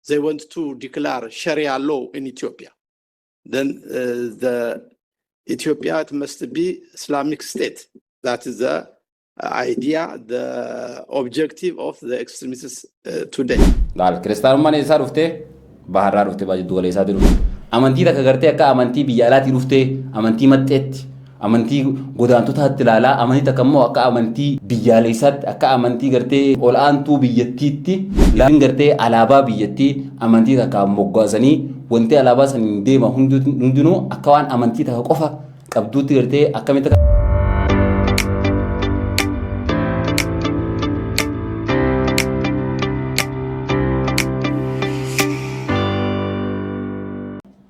They want to declare Sharia law in Ethiopia. Then the Ethiopia, it must be Islamic state. That is the idea, the objective of the extremists today. Laal, kiristaanummaan eessaa dhuftee? Baharraa dhufte, baay'ee jiddu galeessaatii dhufte. Amantii takka gartee akka amantii biyya alaatii dhuftee, amantii maxxeetti, amantii godaantotaatti ilaalaa, amantii takka immoo akka amantii biyyaalessaatti, akka amantii gartee ol'aantuu biyyattiitti laafiin gartee alaabaa biyyattii amantii takka moggaasanii, wanti alaabaa saniin deema hundinuu akka waan amantii takka qofa qabduutti gartee akkamitti akka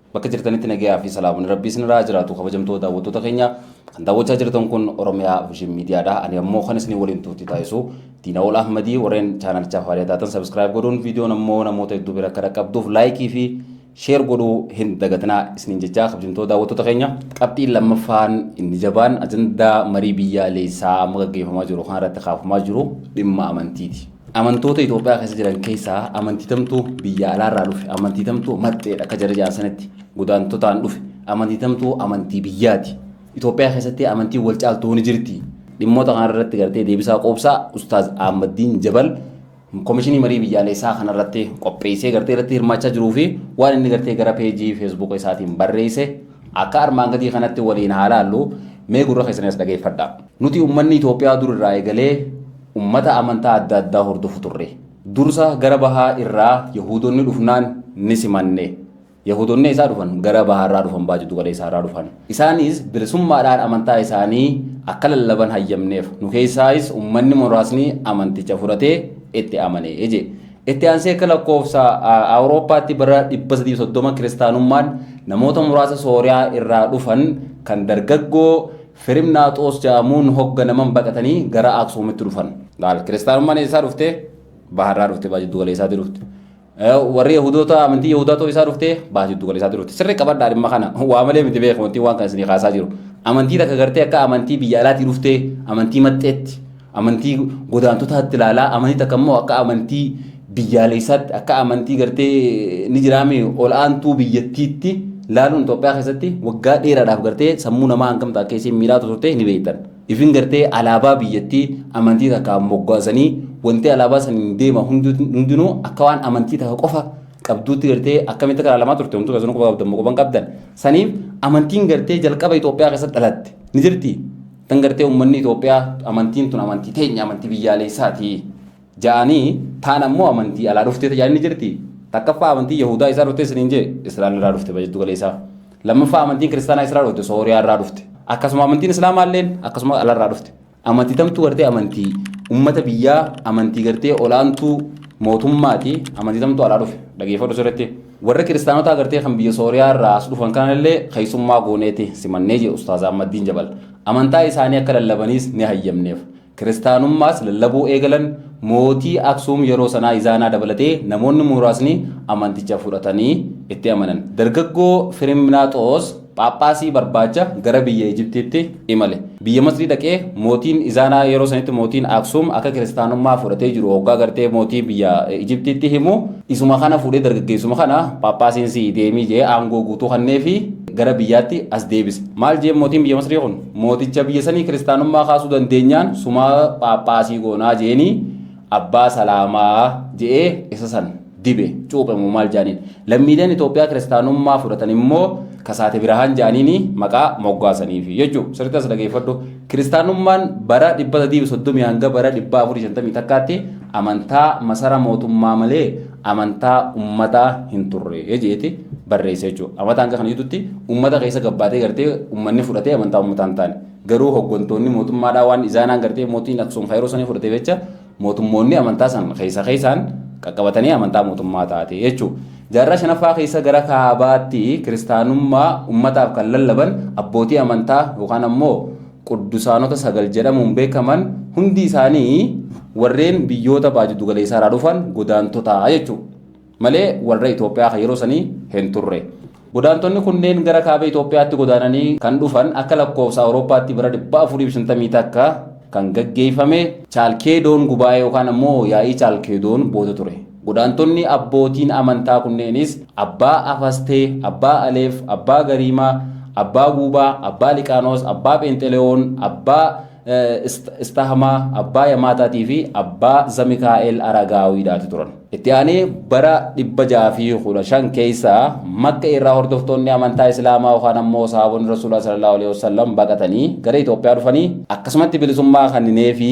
Bakka jirtanitti nagayaa fi salaamni Rabbii isinirraa jiraatu, kabajamtoota daawwattoota keenya. Kan daawwachaa jirtan kun Oromiyaa Vision Miidiyaadha. Ani ammoo kan isinii waliin turtii taasisu Diinawol Ahmadii. Warreen chaanalichaaf haaraa taatan subscribe godhuun, viidiyoon ammoo namoota hedduu bira akka dhaqqabduuf like fi share godhuu hin dagatinaa isiniin jechaa. Kabajamtoota daawwattoota keenya, qabxiin lammaffaan inni jabaan ajandaa marii biyyaalessaa amma gaggeeffamaa jiru kan irratti kaafamaa jiru dhimma amantiiti. Amantoota Itoophiyaa keessa jiran keessaa amantii tamtuu biyya alaarraa dhufe, amantii tamtuu maxxeedha akka jara jaan sanitti godaantotaan dhufe, amantii tamtuu amantii biyyaati? Itoophiyaa keessatti amantiin wal caaltuu ni jirti? Dhimmoota kana irratti gartee deebisaa qoobsaa Ustaaz Ahmaddiin Jabal komishinii marii biyyaalessaa kanarratti qopheessee gartee irratti hirmaachaa jiruu fi waan inni gartee gara peejii Feesbuuka isaatiin barreesse akka armaan gadii kanatti waliin haa laallu. Mee gurra keessanii as dhageeffadha. Nuti uummanni Itoophiyaa dur irraa eegalee ummata amantaa adda addaa hordofu turre. Dursa gara bahaa irraa Yahuudonni dhufnaan ni simanne. Yahuudonni isaa dhufan? Gara bahaarraa dhufan, ba'a jiddu galeessaarraa dhufan. Isaanis bilisummaadhaan amantaa isaanii akka lallaban hayyamneef. Nu keessaayis ummanni muraasni amanticha fudhatee itti amane je. Itti aansee akka lakkoofsa Awurooppaatti bara 330 kiristaanummaan namoota muraasa Sooriyaa irraa dhufan kan dargaggoo Firimnaaxoos jedhamuun hogganaman baqatanii gara Aksuumitti dhufan. Laal, kiristaanummaan eessaa dhufte? Baharraa dhufte, ba'a jiddu galeessaatti dhufte. Warri Yahudoota, amantii Yahudaa ta'uu isaa dhufte? Ba'a jiddu galeessaatti dhufte. Sirri qabadhaa dhimma kana. Waa malee miti beeku wanti waan kana isinii kaasaa jiru. Amantii takka gartee akka amantii biyya alaatii dhuftee, amantii maxxeetti, amantii godaantotaatti ilaalaa, amantii takka immoo akka amantii biyyaalessaatti, akka amantii gartee ni jiraame ol'aantuu biyyattiitti laaluun Itoophiyaa keessatti waggaa dheeraadhaaf gartee sammuu namaa hangam akka isheen miidhaa turte ni beektan. Ifin gartee alaabaa biyyattii amantii takka moggaasanii, wanti alaabaa saniin deema hundinuu akka waan amantii takka qofa qabduutti gartee akkamitti akka ilaalamaa turte hunduu keessanuu quba qabdan, quban qabdan. Saniif amantiin gartee jalqaba Itoophiyaa keessatti dhalatte ni jirti. Tan gartee uummanni Itoophiyaa amantiin tun amantii teenya, amantii biyyaalessaati ja'anii, taan ammoo amantii alaa dhuftee tajaajilni jirti. Takkaffaa amantii Yahudaa isaa dhufte isiniin jee, Israa'el irraa dhufte jiddu galeessaa. Lammaffaa amantiin kiristaanaa isaa dhufte? Sooriyaa irraa dhufte. Akkasuma amantiin Islaamaa illeen akkasuma alarraa dhufte. Amantii tamtuu gartee amantii ummata biyyaa, amantii gartee olaantuu mootummaati, amantii tamtuu alaa dhufe? Dhageeffadhu sirriitti. Warra kiristaanotaa gartee kan biyya Sooriyaa irraa as dhufan kanallee keessummaa gooneeti simannee jee Ustaaz Ahmaddiin Jabal. Amantaa isaanii akka lallabaniis ni hayyamneef. Kiristaanummaas lallabuu eegalan. Mootii Aksuum yeroo sanaa Izaanaa dabalatee namoonni muraasni amanticha fudhatanii itti amanan. Dargaggoo Firimnaaxoos Phaaphaasii barbaacha gara biyya Ijiptiitti imale. Biyya Masrii dhaqee mootiin Izaanaa, yeroo sanitti mootiin Aksuum, akka kiristaanummaa fudhatee jiru hoggaa gartee mootii biyya Ijiptiitti himu, isuma kana fuudhee dargaggeessuma kana Phaaphaasiin si deemii jee aangoo guutuu kanneefi gara biyyaatti as deebise. Maal jeen mootiin biyya Masrii kun? Mooticha biyya sanii kiristaanummaa kaasuu dandeenyaan sumaa Phaaphaasii goonaa jeeni, Abbaa Salaamaa je'ee isa san dibe, cuuphemu maal jaaniin. Lammiileen Itoophiyaa kiristaanummaa fudhatan immoo Kasaate Birahaan jaaniini maqaa moggaasaniifi jechuudha. Sirriitti as dhageeffadhu. Kiristaanummaan bara 330 hanga bara 451tti amantaa masara mootummaa malee amantaa ummataa hin turre jeeti barreesse jechuudha. Amantaa hanga kana jidduutti ummata keessa gabbaatee gartee ummanni fudhatee amantaa ummataa hin taane. Garuu hooggantoonni mootummaadhaa waan Izaanaan gartee mootiin Aksuum kan yeroo sanii fudhatee jecha mootummoonni amantaa san keessa keessaan qaqqabatanii amantaa mootummaa taate jechuudha. Jaarraa shanaffaa keessa gara kaabaatti kiristaanummaa ummataaf kan lallaban abbootii amantaa yookaan ammoo quddusaanota sagal jedhamuun beekaman hundi isaanii warreen biyyoota ba'a jiddu galeessaarraa dhufan godaantota jechuudha. Malee warra Itoophiyaa kan yeroo sanii hin turre. Godaantonni kunneen gara kaaba Itoophiyaatti godaananii kan dhufan akka lakkoofsa Awurooppaatti bara 451 kan gaggeeffame Chaalkeedoon gubaa'ee yookaan ammoo yaa'ii Chaalkeedoon booda ture. Godaantonni abbootiin amantaa kunneenis Abbaa Afastee, Abbaa Aleef, Abbaa Gariimaa, Abbaa Guubaa, Abbaa Liqaanoos, Abbaa Pheenxelewoon, Abbaa Istahamaa, Abbaa Yamaataatii fi Abbaa Zamikaa'el Aragaawiidhaati turan. Itti aanee bara 615 keessa Makka irraa hordoftoonni amantaa Islaamaa yookaan ammoo sahaabonni Rasuulaa sallallahu alaihi wasallam baqatanii gara Itoophiyaa dhufanii, akkasumatti bilisummaa kenninee fi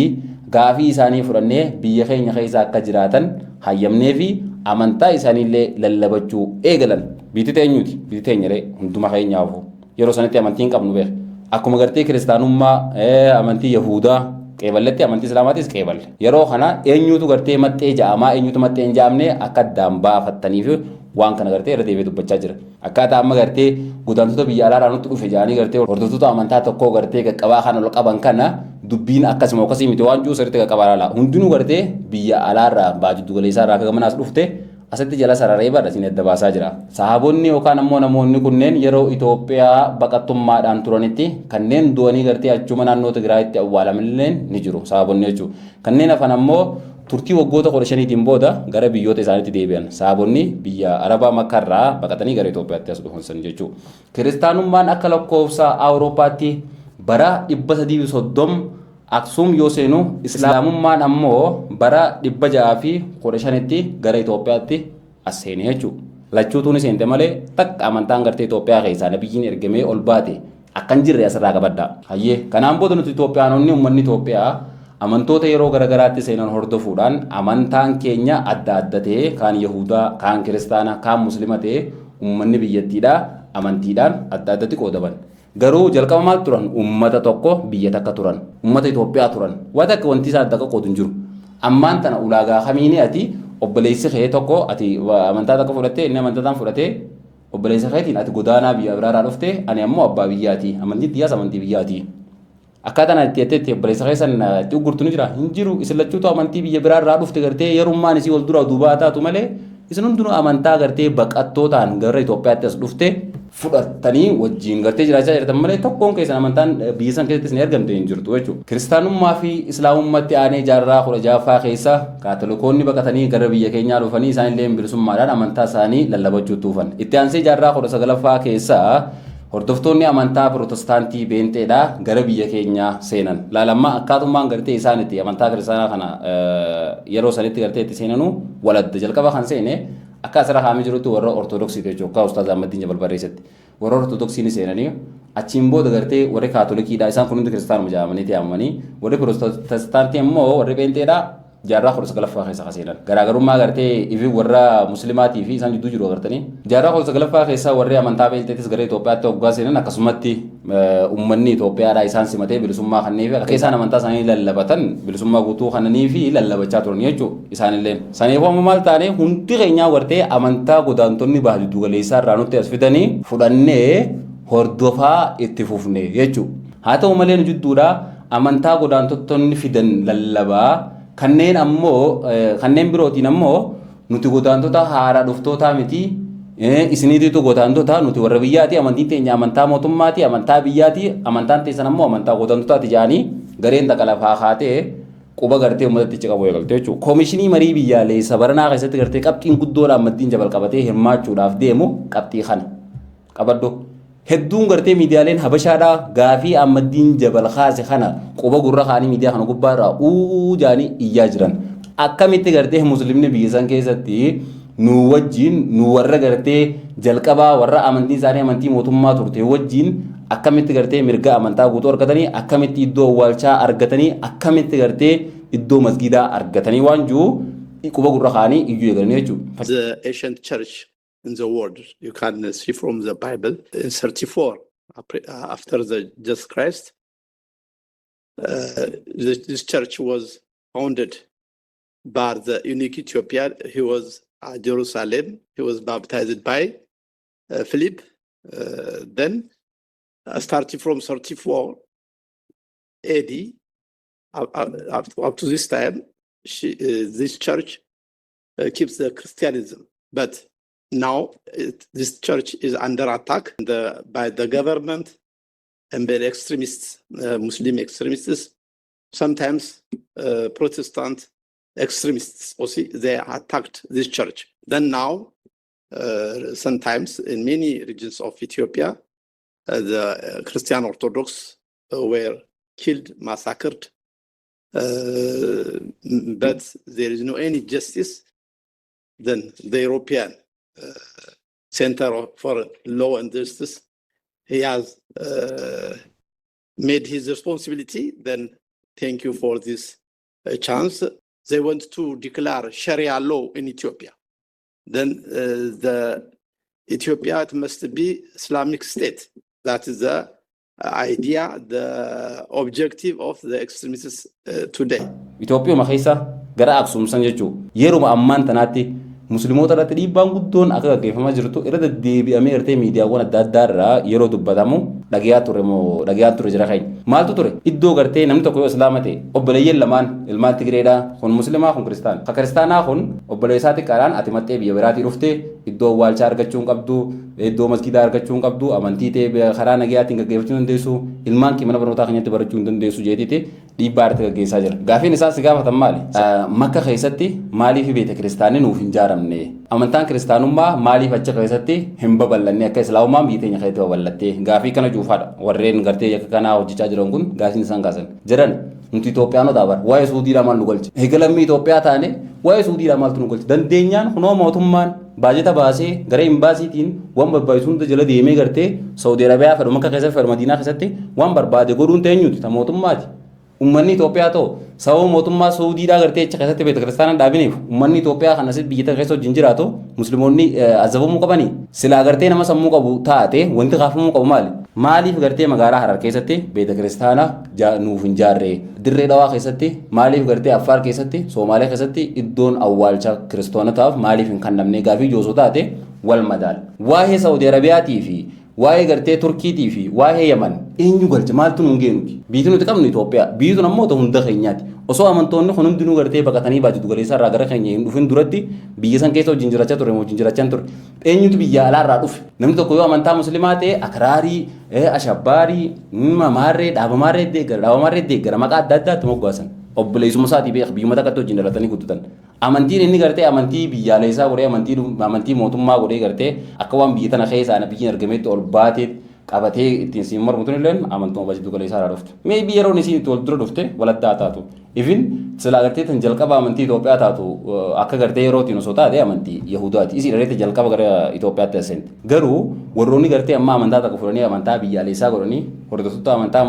gaafii isaanii fudhannee biyya keenya keessa akka jiraatan hayyamnee fi amantaa isaaniillee lallabachuu eegalan. Biyyi teenyuuti, biyyi teenyaree hunduma keenyaafu. Yeroo sanitti amantii hin qabnu beek. Akkuma gartee kiristaanummaa, amantii Yahudaa qeeballetti, amantii Islaamaatis qeeballe. Yeroo kana eenyutu gartee maxxee ja'amaa, eenyutu maxxee hin ja'amne akka addaan baafattaniif waan kana gartee irra deebi'ee dubbachaa jira. Akkaataa amma gartee godaantota biyya alaarraa nutti dhufe ja'anii gartee hordoftoota amantaa tokkoo gartee qaqqabaa kan ol qaban kana, dubbiin akkasuma akkasii miti waan jiru sirriitti qaqqabaa laala. Hundinuu gartee biyya alaarraa baa jiddu galeessaa irraa akka gamanaas dhufte asitti jala sararee bara isin adda baasaa jira. Sahaabonni yookaan ammoo namoonni kunneen yeroo Itoophiyaa baqattummaadhaan turanitti kanneen du'anii gartee achuma naannoo Tigraayitti awwaalamanillee ni jiru sahaabonni jechuudha. Kanneen hafan ammoo turtii waggoota 15tiin booda gara biyyoota isaaniitti deebi'an. Sahaabonni biyya Arabaa Makkarraa baqatanii gara Itoophiyaatti as dhufan san jechuudha. Kiristaanummaan akka lakkoofsa Awurooppaatti bara 330 Aksuum yoo seenu, Islaamummaan ammoo bara 615tti gara Itoophiyaatti as seene jechuudha. Lachuutuu ni seente malee takka amantaan gartee Itoophiyaa keessaa nabiyyiin ergamee ol baate akkan jirre asirraa qabadda. Hayyee, kanaan booda nuti Itoophiyaanonni, uummanni Itoophiyaa amantoota yeroo garagaraatti seenan hordofuudhaan amantaan keenya adda adda ta'ee, kaan Yahudaa, kaan Kiristaana, kaan Muslima ta'ee, uummanni biyyattiidhaa amantiidhaan adda addatti qoodaman. Garuu jalqaba maal turan? Uummata tokko, biyya takka turan. Uummata Itoophiyaa turan. Waan takka wanti isaan adda qoqqoodu hin jiru. Ammaan tana ulaagaa kamiini ati obboleessi kee tokko, ati amantaa takka fudhattee, inni amantaa tan fudhatee, obboleessa keetiin ati godaanaa biyya biraarraa dhufte, ani ammoo abbaa biyyaati. Amantiin tiyyaas amantii biyyaati. Akkaataan ati itti itti obboleessa keessan itti uggurtu ni jira. Hin jiru. Isin lachuutu amantii biyya biraarraa dhufte, gartee yerummaan isii wal duraa duubaa taatu malee isin hundinuu amantaa gartee baqattootaan gara Itoophiyaatti as dhufte fudhattanii wajjin gartee jiraachaa jirtan malee tokkoon keessan amantaan biyya san keessatti isin argamte hin jirtu jechuudha. Kiristaanummaa fi Islaamummaatti aanee jaarraa 16ffaa keessa Kaatolikoonni baqatanii gara biyya keenyaa dhufanii isaan illee bilisummaadhaan amantaa isaanii lallabachuu tuufan. Itti aansee jaarraa 19ffaa keessa hordoftoonni amantaa Pirootestaantii Beenxeedhaa gara biyya keenyaa seenan. Laalammaa akkaatummaan gartee isaan itti amantaa kiristaanaa kana yeroo sanitti gartee itti seenanuu waladda. Jalqaba kan seene akka asirra kaa'amee jirutti warra Ortodoksiiti jechuudha. Akka Ustaaz Ahmaddiin Jabal barreessetti. Warra Ortodoksii ni seenanii, achiin booda gartee warri Kaatolikiidha. Isaan kun hundi kiristaanuma jedhamanii yaamamanii, warri Pirootestaantii immoo warri Pheenxeedhaa jaarraa 19ffaa keessa ka seenan. Garaagarummaa gartee ifi warra Muslimaatii fi isaan jidduu jiru agartanii. Jaarraa 19ffaa keessa warri amantaa Pheenxeetis gara Itoophiyaatti hoggaa seenan, akkasumatti uummanni Itoophiyaadhaa isaan simatee bilisummaa kannee fi akka isaan amantaa isaanii lallabatan bilisummaa guutuu kannanii fi lallabachaa turan jechuudha isaanilleen. Saniifuu amma maal taane? Hundi keenyaa gartee amantaa godaantonni baha jiddu galeessaa irraa nutti as fidanii fudhannee hordofaa itti fufne jechuudha. Haa ta'u malee nu jidduudhaa amantaa godaantotonni fidan lallabaa kanneen ammoo, kanneen birootiin ammoo nuti godaantota haaraa dhuftootaa miti, isiniititu godaantota, nuti warra biyyaati, amantiin teenya amantaa mootummaati, amantaa biyyaati, amantaan teessan ammoo amantaa godaantotaati jedhanii gareen takka lafaa kaatee quba gartee uummatatti qabu eegalte jechuudha. Koomishinii marii biyyaalessa baranaa keessatti gartee qabxiin guddoodhaan Ahmaddiin Jabal qabatee hirmaachuudhaaf deemu qabxii kana. Qabadhu. Hedduun gartee miidiyaaleen Habashaadhaa gaafii Ahmaddiin Jabal kaase kana quba gurra kaanii miidiyaa kana gubbaarraa uu jaanii iyyaa jiran. Akkamitti gartee Muslimni biyya san keessatti nu wajjin, nu warra gartee jalqabaa warra amantiin isaanii amantii mootummaa turte wajjin, akkamitti gartee mirga amantaa guutuu argatanii, akkamitti iddoo awwaalchaa argatanii, akkamitti gartee iddoo masgiidaa argatanii waan jiru quba gurra kaanii iyyuu eegalanii jechuudha. The ancient church in the world. You can see from the Bible in 34 after the Jesus Christ, this church was founded by the eunuch Ethiopia. He was at Jerusalem. He was baptized by Philip. Then, starting from 34 AD up to this time, this church keeps the Christianism. But now this church is under attack by the government and by the extremists, Muslim extremists. Sometimes Protestant Extremists, also they attacked this church. Then now, sometimes in many regions of Ethiopia, the Christian Orthodox were killed, massacred, but there is no any justice. Then the European Center for Law and Justice, he has made his responsibility. Then thank you for this chance. They want to declare Sharia law in Ethiopia. Then the Ethiopia, it must be Islamic State. That is the idea, the objective of the extremists today. Itoophiyaa keessa gara Aksuum san jechuun yeruma ammaan tanaatti musliimoota irratti dhiibbaan guddoon akka gaggeeffamaa jirtu irra deddeebi'amee gartee miidiyaawwan adda addaa irraa yeroo dubbatamu dhagayaa ture moo dhagayaa ture jira keenya. Maaltu ture? Iddoo gartee namni tokko yoo islaama ta'e, obboleeyyan lamaan ilmaan Tigireedhaa, kun musliimaa, kun kiristaana. Ka kiristaanaa kun obboleessaa xiqqaadhaan, "Ati maxxee biyya biraatii dhuftee iddoo awwaalchaa argachuu hin qabdu, iddoo masgiidaa argachuu hin qabdu, amantii ta'e karaa nagayaatiin gaggeeffachuu hin dandeessu, ilmaan kee mana barnootaa keenyatti barachuu hin dandeessu," jeetiiti dhiibbaa irratti gaggeessaa jira. Gaafiin isaan si gaafatan maali? Makka keessatti maaliif beeta kiristaanni nuuf hin jaaramne? Amantaan kiristaanummaa maaliif achi keessatti hin babal'anne akka islaamummaan biyya teenya keessatti babal'atte? Gaafii kana cuufaadha. Warreen gartee yakka kanaa hojjechaa jiran kun gaafiin isaan kaasan. Jedhan, nuti Itoophiyaanota bara waa'ee Suudiidhaa maal nu galche? Eega lammii Itoophiyaa taane waa'ee Suudiidhaa maaltu nu galche? Dandeenyaan kunoo mootummaan baajeta baasee gara imbaasiitiin waan barbaachisu hunda jala deemee gartee Saudi Arabiyaa fedhu, Makka keessatti fedhu, Madiinaa keessatti waan barbaade godhuun teenyuti, ta mootummaati. Uummanni Itoophiyaa ta'u sababa mootummaa Suudiidhaa gartee achi keessatti beeta kiristaanaa dhaabiniif uummanni Itoophiyaa kan asitti biyya keessa wajjin jiraatu musliimoonni azabamuu qabanii? Silaa gartee nama sammuu qabu taate wanti kaafamuu qabu maali? Maaliif gartee magaalaa Harar keessatti beeta kiristaanaa nuuf hin jaarree? Dirree Dhawaa keessatti maaliif gartee, Affaar keessatti, Soomaaliyaa keessatti iddoon awwaalcha kiristaanotaaf maaliif hin kennamne? Gaafii joosoo taate wal madaala. Waa'ee Saudi Arabiyaatii fi waa'ee gartee Turkiitii fi waa'ee Yaman eenyu galche? Maaltu nuun geenuti? Biyyi nuti qabnu Itoophiyaa. Biyyi tun ammoo hunda keenyaati. Osoo amantoonni kun hundinuu gartee baqatanii baajatu galeessaa irraa gara keenya hin dhufin duratti biyya san keessa wajjin jiraachaa ture, wajjin jiraachaa ture. Eenyutu biyya alaarraa dhufe? Namni tokko yoo amantaa musliimaa ta'e akraarii, ashabbaarii, maarree, dhaabamaarree deeggara, dhaabamaarree deeggara, maqaa adda addaatti moggaasan. Obboleessuma isaatii beeka, biyyuma takkatti wajjin dhalatanii guddatan. Amantiin inni gartee amantii biyyaalessaa godhee, amantii mootummaa godhee, gartee akka waan biyya tana keessaa biyyiin argameetti ol baatee qabatee ittiin siin mormu tun illeen amantuma bajitu galeessaa irraa dhufte. Maybe yeroon isiin itti wal dura dhufte waladdaa taatu. Ifin silaa gartee tan jalqaba amantii Itoophiyaa taatu akka gartee yerootiin osoo taate amantii Yahudaati. Isii dhareette jalqaba gara Itoophiyaatti as seente. Garuu warroonni gartee amma amantaa tokko fudhanii amantaa biyyaalessaa godhanii hordoftoota amantaa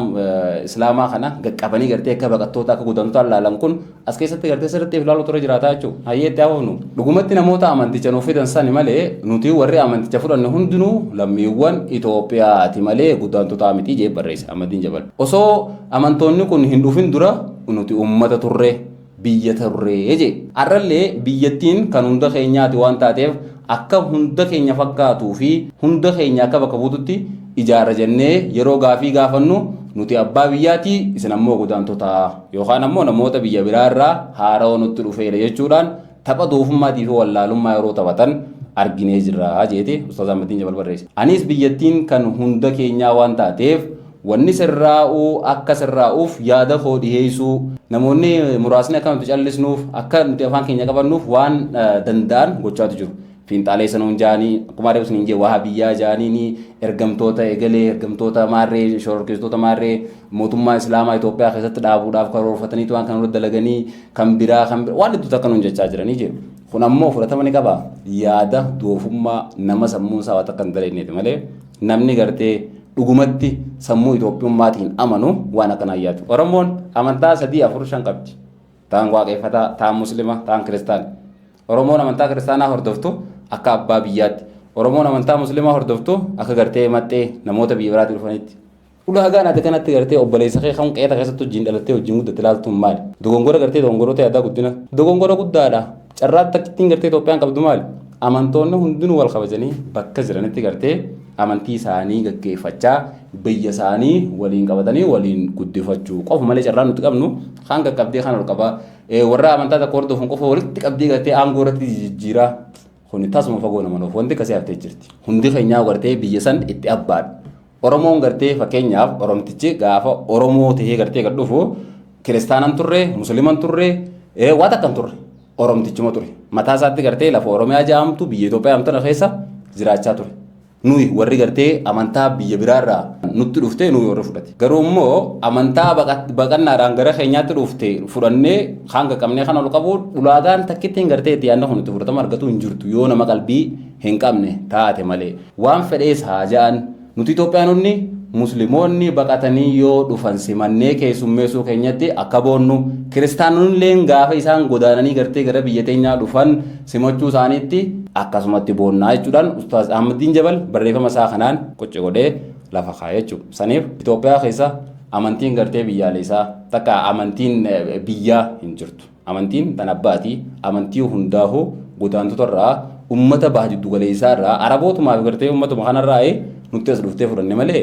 Islaamaa kana qaqqabanii gartee akka baqattoota, akka godaantota ilaalan kun as keessatti gartee sirriitti ilaaluu ture jiraataa jechuudha. Hayyee, itti hafnu. Dhugumatti namoota amanticha nuuf fidan sani malee nuti warri amanticha fudhanne hundinuu lammiiwwan Itoophiyaati malee godaantota miti jee barreesse Ahmadiin Jabal. Osoo amantoonni kun hin dhufin dura nuti uummata turre, biyya turre jee. Har'allee biyyattiin kan hunda keenyaati waan taateef akka hunda keenya fakkaatuu fi hunda keenya akka bakka buututti ijaarra jennee yeroo gaafii gaafannu, nuti abbaa biyyaati, isin ammoo godaantota yookaan ammoo namoota biyya biraarraa haarawaa nutti dhufeera jechuudhaan tapha doofummaatii fi wallaalummaa yeroo taphatan arginee jirra jeeti Ustaaz Ahmadiin Jabal barreesse. Anis biyyattiin kan hunda keenyaa waan taateef wanni sirraa'uu akka sirraa'uuf yaada koo dhiheessuu, namoonni muraasni akka nuti callisnuuf, akka nuti afaan keenya qabannuuf waan danda'an gochaatu jiru. Fiinxaalee sanuun jaanii, akkuma adeemsa hin jee, waa biyyaa jaanii, ergamtoota egalee, ergamtoota maarree, shororkeessitoota maarree, mootummaa islaamaa Itoophiyaa keessatti dhaabuudhaaf karoorfataniitu waan kana dalaganii kan biraa kan waan hedduutu akka nuun jechaa jiranii jiru. Kun ammoo fudhatama ni qaba. Yaada doofummaa nama sammuun isaa waan akka hin dalagneeti malee namni gartee dhugumatti sammuu Itoophiyummaatiin amanu waan akkanaa yaadu. Oromoon amantaa sadii, afur, shan qabdi. Taan waaqeffataa, taan muslima, taan kiristaana. Oromoon amantaa kiristaanaa hordoftu akka abbaa biyyaatti. Oromoon amantaa musliimaa hordoftu akka gartee maxxee namoota biyya biraatii dhufanitti. Ulaagaan ati kanatti gartee obboleessa kee kan qeeta keessatti wajjin dhalattee wajjin guddatte ilaaltuun maali? Dogongora gartee dogongoroota yaadaa guddina. Dogongora guddaadha. Carraa takkittiin gartee Itoophiyaan qabdu maali? Amantoonni hundinuu wal kabajanii bakka jiranitti gartee amantii isaanii gaggeeffachaa biyya isaanii waliin qabatanii waliin guddifachuu qofa malee carraan nuti qabnu kan qaqqabdee kan ol qabaa warra amantaa tokko hordofuun qofa walitti qabdee gartee aangoo irratti jijjiiraa kuni tasuma fagoo nama nuuf wanti akkasii haftee jirti. Hundi keenyaa gartee biyya san itti abbaadha. Oromoon gartee fakkeenyaaf Oromtichi gaafa Oromoo tahee gartee gad dhufu kiristaanan turre, musliiman turre, Waa takka hin turre. Oromtichuma ture. Mataa isaatti gartee lafa Oromiyaa jedhamtu, biyya Itoophiyaa jedhamtu tana keessa jiraachaa ture. Nuyi warri gartee amantaa biyya biraarraa nutti dhufte nuyi warri fudhate. Garuu immoo amantaa baqannaadhaan gara keenyaatti dhufte fudhannee kaan qaqqabnee kan ol qabu ulaagaan takkittiin gartee itti yaadna kun itti fudhatama argatu hin jirtu yoo nama qalbii hin qabne taate malee. Waan fedhees haa ja'an, nuti Itoophiyaanonni Musliimoonni baqatanii yoo dhufan simannee keessummeessuu keenyatti akka boonnu, kiristaanonni gaafa isaan godaananii gartee gara biyya teenyaa dhufan simachuu isaaniitti akkasumatti boonnaa jechuudhaan Ustaaz Ahmadiin Jabal barreeffama isaa kanaan qocce godhee lafa kaa'e jechuudha. Saniif Itoophiyaa keessa amantiin gartee biyyaalessaa takka amantiin biyyaa hin jirtu. Amantiin tan abbaati. Amantii hundaa'uu godaantota irraa, ummata baha jiddu galeessaa irraa, arabootumaaf gartee ummatuma kanarraa nutti as dhuftee fudhanne malee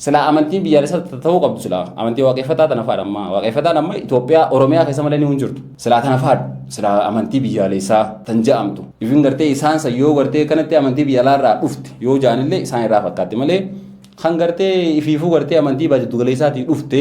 silaa amantiin biyyaalessaa ta'uu qabdu silaa amantii waaqeffataa tana faadha. Amma waaqeffataan amma Itoophiyaa Oromiyaa keessa malee ni hin jirtu. Silaa tana faadha, silaa amantii biyyaalessaa tan ja'amtu. Ifin gartee isaan san yoo gartee kanatti amantii biyya alaarraa dhufte yoo ja'anillee isaan irraa fakkaatti malee kan gartee ifiifuu gartee amantii baha jiddu galeessaatii dhufte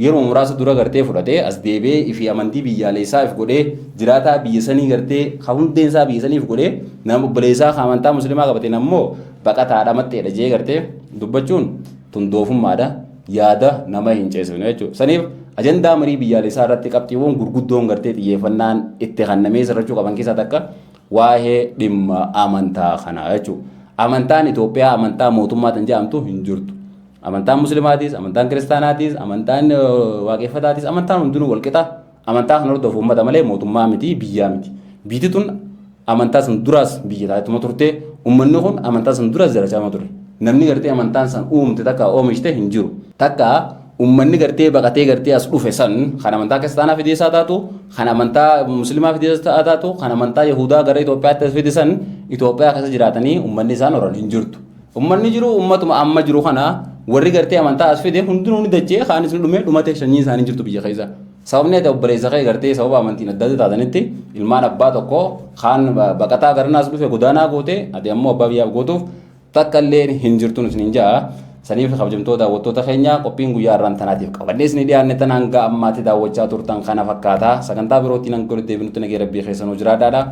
yeroo muraasa dura gartee fudhatee as deebi'ee ifii amantii biyyaalessaa if godhee jiraataa biyya sanii gartee ka hundeen isaa biyya sanii if godhee nama obboleessaa ka amantaa musliimaa qabateen ammoo baqataadha, maxxeedha jee gartee dubbachuun tun doofummaadha, yaada nama hin ceesifne jechuudha. Saniif ajandaa marii biyyaalessaa irratti qabxiiwwan gurguddoon gartee xiyyeeffannaan itti kennamee sirrachuu qaban keessaa takka waa'ee dhimma amantaa kanaa jechuudha. Amantaan Itoophiyaa amantaa mootummaa tan jedhamtu hin jirtu. Amantaan Muslimaatis, amantaan Kiristaanaatis, amantaan waaqeffataatis, amantaan hundinuu walqixa. Amantaa kan hordofu uummata malee mootummaa miti, biyyaa miti. Biyyi tun amantaa san duraas biyya taatuma turte, uummanni kun amantaa san duraas jiraachaa ture. Namni gartee amantaan san uumte takka oomishte hin jiru. Takka uummanni gartee baqatee gartee as dhufe san kan amantaa kiristaanaa fideessaa taatu, kan amantaa musliimaa fideessaa taatu, kan amantaa Yahudaa gara Itoophiyaatti as fide san Itoophiyaa keessa jiraatanii uummanni isaan horan hin jirtu. Uummanni jiru uummatuma amma jiru kana. Warri gartee amantaa as fide hundinuu ni dachee, kaanis ni dhume, dhumate, sanyii isaanii jirtu biyya keessa. Sababni ati obboleessa kee gartee sababa amantiin adda adda taatanitti ilmaan abbaa tokko kaan baqataa garanaas dhufe godaanaa goote, ati ammoo abbaa biyyaaf gootuuf takka illee hin jirtu isin ja'a. Saniif kabajamtoota daawwattoota keenya, qophiin guyyaa har'aan tanaatiif qabannee isin dhiyaanne tan hanga ammaatti daawwachaa turtan kana fakkaata. Sagantaa birootiin hanga walitti deebinutti nagee rabbii keessanuu jiraadhaadha.